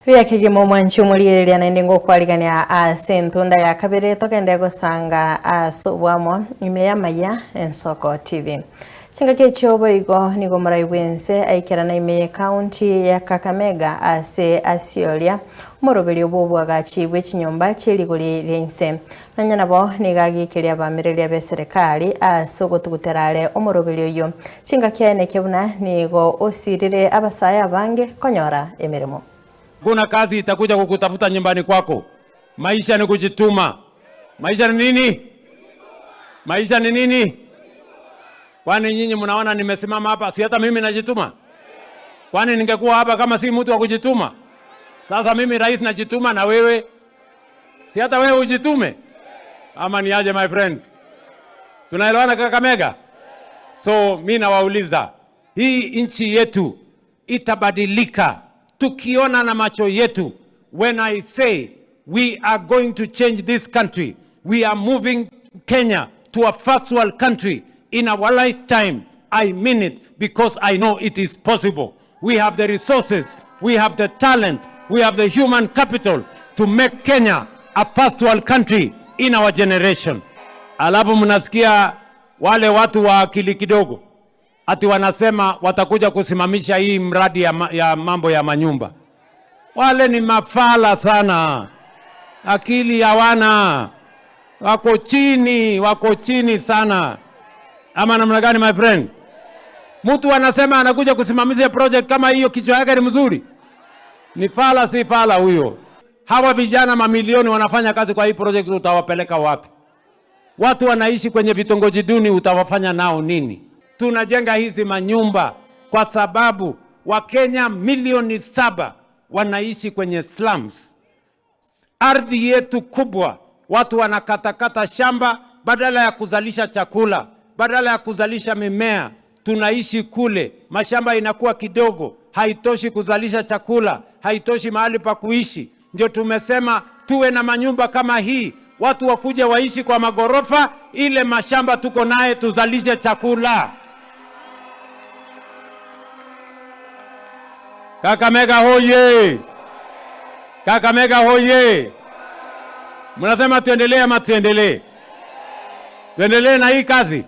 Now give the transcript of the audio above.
Biyakigima omwanchi omoriereria naende ngokwarigania ase entunda ya kabere togende gosanga ase obwamo ime y'amaya Ensoko TV. Chingaki echio boigo nigo morai bwense aikerana ime y'ekaunti ya Kakamega ase asioria omoroberio bwa obwagachi bwe chinyomba chierigori ria inse. Nonya nabo nigo agiikeria abamireria b'eserekari ase ogotugutera are omoroberio oyio. Chingaki aye buna nigo osirire abasae abange konyora emeremo. Kuna kazi itakuja kukutafuta nyumbani kwako. Maisha ni kujituma. Maisha ni nini? Maisha ni nini? Kwani nyinyi mnaona nimesimama hapa, si hata mimi najituma? Kwani ningekuwa hapa kama si mtu wa kujituma? Sasa mimi rais najituma, na wewe si hata wewe ujitume? Ama ni aje, my friends? Tunaelewana Kakamega? So mi nawauliza, hii nchi yetu itabadilika tukiona na macho yetu. When I say we are going to change this country, we are moving Kenya to a first world country in our lifetime, I mean it because I know it is possible. We have the resources, we have the talent, we have the human capital to make Kenya a first world country in our generation. Alafu mnasikia wale watu wa akili kidogo ati wanasema watakuja kusimamisha hii mradi ya mambo ya manyumba. Wale ni mafala sana, akili hawana, wako chini sana. Ama namna gani, my friend? Mtu anasema anakuja kusimamisha project kama hiyo, kichwa yake ni mzuri? Ni fala, si fala huyo? Hawa vijana mamilioni wanafanya kazi kwa hii project, utawapeleka wapi? Watu wanaishi kwenye vitongoji duni, utawafanya nao nini? Tunajenga hizi manyumba kwa sababu Wakenya milioni 7 wanaishi kwenye slums. Ardhi yetu kubwa, watu wanakatakata shamba badala ya kuzalisha chakula, badala ya kuzalisha mimea, tunaishi kule, mashamba inakuwa kidogo, haitoshi kuzalisha chakula, haitoshi mahali pa kuishi. Ndio tumesema tuwe na manyumba kama hii, watu wakuja waishi kwa magorofa, ile mashamba tuko naye tuzalishe chakula. Kakamega hoye! Kakamega hoye! Mnasema tuendelee ama tuendelee? Tuendelee na hii kazi?